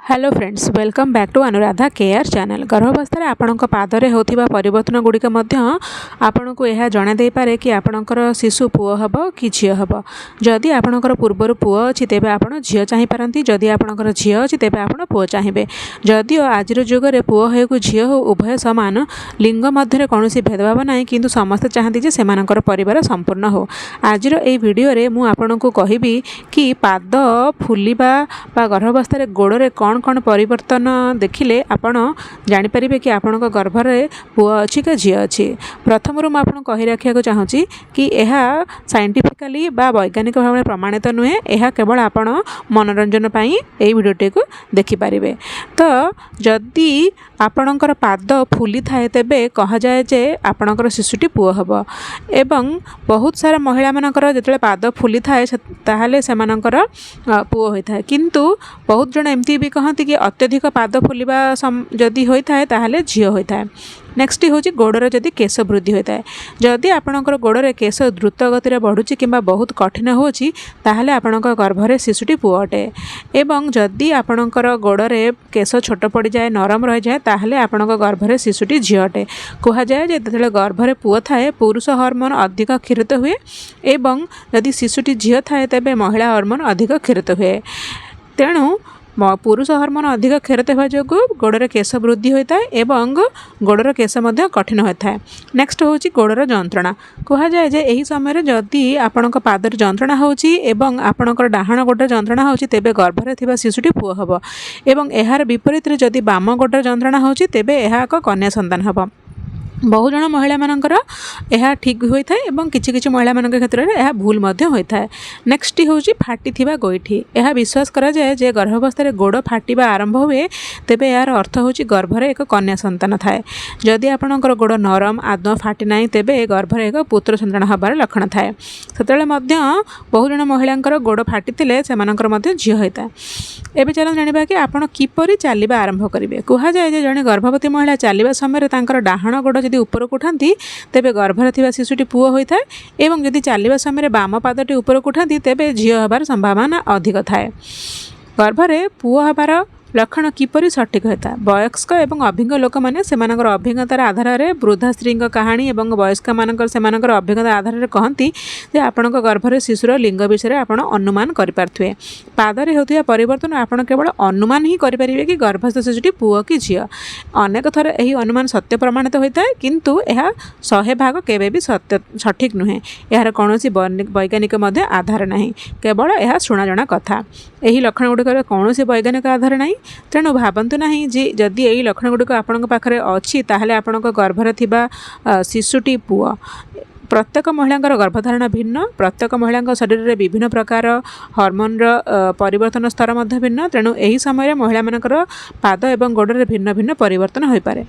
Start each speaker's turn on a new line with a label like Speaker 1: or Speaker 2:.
Speaker 1: Hello friends, welcome back to Anuradha Care channel। ଗର୍ଭାବସ୍ଥାରେ ଆପଣଙ୍କ ପାଦରେ ହେଉଥିବା ପରିବର୍ତ୍ତନ ଗୁଡ଼ିକ ମଧ୍ୟ ଆପଣଙ୍କୁ ଏହା ଜଣାଇ ଦେଇପାରେ କି ଆପଣଙ୍କର ଶିଶୁ ପୁଅ ହେବ କି ଝିଅ ହେବ। ଯଦି ଆପଣଙ୍କର ପୂର୍ବରୁ ପୁଅ ଅଛି, ତେବେ ଆପଣ ଝିଅ ଚାହିଁପାରନ୍ତି। ଯଦି ଆପଣଙ୍କର ଝିଅ ଅଛି, ତେବେ ଆପଣ ପୁଅ ଚାହିଁବେ। ଯଦିଓ ଆଜିର ଯୁଗରେ ପୁଅ ହେଉ କି ଝିଅ ହେଉ, ଉଭୟ ସମାନ, ଲିଙ୍ଗ ମଧ୍ୟରେ କୌଣସି ଭେଦଭାବ ନାହିଁ, କିନ୍ତୁ ସମସ୍ତେ ଚାହାନ୍ତି ଯେ ସେମାନଙ୍କର ପରିବାର ସମ୍ପୂର୍ଣ୍ଣ ହେଉ। ଆଜିର ଏହି ଭିଡ଼ିଓରେ ମୁଁ ଆପଣଙ୍କୁ କହିବି କି ପାଦ ଫୁଲିବା ବା ଗର୍ଭାବସ୍ଥାରେ ଗୋଡ଼ରେ କ'ଣ କ'ଣ ପରିବର୍ତ୍ତନ ଦେଖିଲେ ଆପଣ ଜାଣିପାରିବେ କି ଆପଣଙ୍କ ଗର୍ଭରେ ପୁଅ ଅଛି କି ଝିଅ ଅଛି। ପ୍ରଥମରୁ ମୁଁ ଆପଣଙ୍କୁ କହି ରଖିବାକୁ ଚାହୁଁଛି କି ଏହା ସାଇଣ୍ଟିଫିକାଲି ବା ବୈଜ୍ଞାନିକ ଭାବରେ ପ୍ରମାଣିତ ନୁହେଁ। ଏହା କେବଳ ଆପଣ ମନୋରଞ୍ଜନ ପାଇଁ ଏହି ଭିଡ଼ିଓଟିକୁ ଦେଖିପାରିବେ। ତ ଯଦି ଆପଣଙ୍କର ପାଦ ଫୁଲିଥାଏ, ତେବେ କୁହାଯାଏ ଯେ ଆପଣଙ୍କର ଶିଶୁଟି ପୁଅ ହେବ ଏବଂ ବହୁତ ସାରା ମହିଳାମାନଙ୍କର ଯେତେବେଳେ ପାଦ ଫୁଲିଥାଏ, ତାହେଲେ ସେମାନଙ୍କର ପୁଅ ହୋଇଥାଏ। କିନ୍ତୁ ବହୁତ ଜଣ ଏମିତି ବି କହନ୍ତି କି ଅତ୍ୟଧିକ ପାଦ ଫୁଲିବା ଯଦି ହୋଇଥାଏ, ତାହେଲେ ଝିଅ ହୋଇଥାଏ। ନେକ୍ସଟ ହେଉଛି ଗୋଡ଼ରେ ଯଦି କେଶ ବୃଦ୍ଧି ହୋଇଥାଏ। ଯଦି ଆପଣଙ୍କର ଗୋଡ଼ରେ କେଶ ଦ୍ରୁତ ଗତିରେ ବଢ଼ୁଛି କିମ୍ବା ବହୁତ କଠିନ ହେଉଛି, ତାହେଲେ ଆପଣଙ୍କ ଗର୍ଭରେ ଶିଶୁଟି ପୁଅ ଅଟେ। ଏବଂ ଯଦି ଆପଣଙ୍କର ଗୋଡ଼ରେ କେଶ ଛୋଟ ପଡ଼ିଯାଏ, ନରମ ରହିଯାଏ, ତାହେଲେ ଆପଣଙ୍କ ଗର୍ଭରେ ଶିଶୁଟି ଝିଅ ଅଟେ। କୁହାଯାଏ ଯେ ଯେତେବେଳେ ଗର୍ଭରେ ପୁଅ ଥାଏ, ପୁରୁଷ ହରମୋନ୍ ଅଧିକ କ୍ଷରିତ ହୁଏ ଏବଂ ଯଦି ଶିଶୁଟି ଝିଅ ଥାଏ, ତେବେ ମହିଳା ହରମୋନ୍ ଅଧିକ କ୍ଷରିତ ହୁଏ। ତେଣୁ ପୁରୁଷ ହରମୋନ୍ ଅଧିକ କ୍ଷରିତ ହେବା ଯୋଗୁଁ ଗୋଡ଼ରେ କେଶ ବୃଦ୍ଧି ହୋଇଥାଏ ଏବଂ ଗୋଡ଼ର କେଶ ମଧ୍ୟ କଠିନ ହୋଇଥାଏ। ନେକ୍ସଟ ହେଉଛି ଗୋଡ଼ର ଯନ୍ତ୍ରଣା। କୁହାଯାଏ ଯେ ଏହି ସମୟରେ ଯଦି ଆପଣଙ୍କ ପାଦରେ ଯନ୍ତ୍ରଣା ହେଉଛି ଏବଂ ଆପଣଙ୍କର ଡାହାଣ ଗୋଡ଼ରେ ଯନ୍ତ୍ରଣା ହେଉଛି, ତେବେ ଗର୍ଭରେ ଥିବା ଶିଶୁଟି ପୁଅ ହେବ ଏବଂ ଏହାର ବିପରୀତରେ ଯଦି ବାମ ଗୋଡ଼ରେ ଯନ୍ତ୍ରଣା ହେଉଛି, ତେବେ ଏହା ଏକ କନ୍ୟା ସନ୍ତାନ ହେବ। ବହୁ ଜଣ ମହିଳାମାନଙ୍କର ଏହା ଠିକ୍ ହୋଇଥାଏ ଏବଂ କିଛି କିଛି ମହିଳାମାନଙ୍କ କ୍ଷେତ୍ରରେ ଏହା ଭୁଲ ମଧ୍ୟ ହୋଇଥାଏ। ନେକ୍ସଟ ହେଉଛି ଫାଟିଥିବା ଗୋଇଠି। ଏହା ବିଶ୍ୱାସ କରାଯାଏ ଯେ ଗର୍ଭାବସ୍ଥାରେ ଗୋଡ଼ ଫାଟିବା ଆରମ୍ଭ ହୁଏ, ତେବେ ଏହାର ଅର୍ଥ ହେଉଛି ଗର୍ଭରେ ଏକ କନ୍ୟା ସନ୍ତାନ ଥାଏ। ଯଦି ଆପଣଙ୍କର ଗୋଡ଼ ନରମ, ଆଦୌ ଫାଟି ନାହିଁ, ତେବେ ଗର୍ଭରେ ଏକ ପୁତ୍ର ସନ୍ତାନ ହେବାର ଲକ୍ଷଣ ଥାଏ। ସେତେବେଳେ ମଧ୍ୟ ବହୁ ଜଣ ମହିଳାଙ୍କର ଗୋଡ଼ ଫାଟିଥିଲେ ସେମାନଙ୍କର ମଧ୍ୟ ଝିଅ ହୋଇଥାଏ। ଏବେ ଚାଲନ୍ତୁ ଜାଣିବା କି ଆପଣ କିପରି ଚାଲିବା ଆରମ୍ଭ କରିବେ। କୁହାଯାଏ ଯେ ଜଣେ ଗର୍ଭବତୀ ମହିଳା ଚାଲିବା ସମୟରେ ତାଙ୍କର ଡାହାଣ ଗୋଡ଼ ଯଦି ଉପରକୁ ଉଠାନ୍ତି, ତେବେ ଗର୍ଭରେ ଥିବା ଶିଶୁଟି ପୁଅ ହୋଇଥାଏ ଏବଂ ଯଦି ଚାଲିବା ସମୟରେ ବାମ ପାଦଟି ଉପରକୁ ଉଠାନ୍ତି, ତେବେ ଝିଅ ହେବାର ସମ୍ଭାବନା ଅଧିକ ଥାଏ। ଗର୍ଭରେ ପୁଅ ହେବାର ଲକ୍ଷଣ କିପରି ସଠିକ୍ ହୋଇଥାଏ? ବୟସ୍କ ଏବଂ ଅଭିଜ୍ଞ ଲୋକମାନେ ସେମାନଙ୍କର ଅଭିଜ୍ଞତାର ଆଧାରରେ, ବୃଦ୍ଧା ସ୍ତ୍ରୀଙ୍କ କାହାଣୀ ଏବଂ ବୟସ୍କମାନଙ୍କର ସେମାନଙ୍କର ଅଭିଜ୍ଞତା ଆଧାରରେ କହନ୍ତି ଯେ ଆପଣଙ୍କ ଗର୍ଭରେ ଶିଶୁର ଲିଙ୍ଗ ବିଷୟରେ ଆପଣ ଅନୁମାନ କରିପାରୁଥିବେ। ପାଦରେ ହେଉଥିବା ପରିବର୍ତ୍ତନ ଆପଣ କେବଳ ଅନୁମାନ ହିଁ କରିପାରିବେ କି ଗର୍ଭସ୍ଥ ଶିଶୁଟି ପୁଅ କି ଝିଅ। ଅନେକ ଥର ଏହି ଅନୁମାନ ସତ୍ୟ ପ୍ରମାଣିତ ହୋଇଥାଏ, କିନ୍ତୁ ଏହା 100 ଭାଗ କେବେ ବି ସତ୍ୟ ସଠିକ୍ ନୁହେଁ। ଏହାର କୌଣସି ବୈଜ୍ଞାନିକ ମଧ୍ୟ ଆଧାର ନାହିଁ। କେବଳ ଏହା ଶୁଣାଜଣା କଥା। ଏହି ଲକ୍ଷଣ ଗୁଡ଼ିକର କୌଣସି ବୈଜ୍ଞାନିକ ଆଧାର ନାହିଁ। ତେଣୁ ଭାବନ୍ତୁ ନାହିଁ ଯେ ଯଦି ଏହି ଲକ୍ଷଣ ଗୁଡ଼ିକ ଆପଣଙ୍କ ପାଖରେ ଅଛି, ତାହେଲେ ଆପଣଙ୍କ ଗର୍ଭରେ ଥିବା ଶିଶୁଟି ପୁଅ। ପ୍ରତ୍ୟେକ ମହିଳାଙ୍କର ଗର୍ଭଧାରଣ ଭିନ୍ନ। ପ୍ରତ୍ୟେକ ମହିଳାଙ୍କ ଶରୀରରେ ବିଭିନ୍ନ ପ୍ରକାର ହରମୋନର ପରିବର୍ତ୍ତନ ସ୍ତର ମଧ୍ୟ ଭିନ୍ନ। ତେଣୁ ଏହି ସମୟରେ ମହିଳାମାନଙ୍କର ପାଦ ଏବଂ ଗୋଡ଼ରେ ଭିନ୍ନ ଭିନ୍ନ ପରିବର୍ତ୍ତନ ହୋଇପାରେ।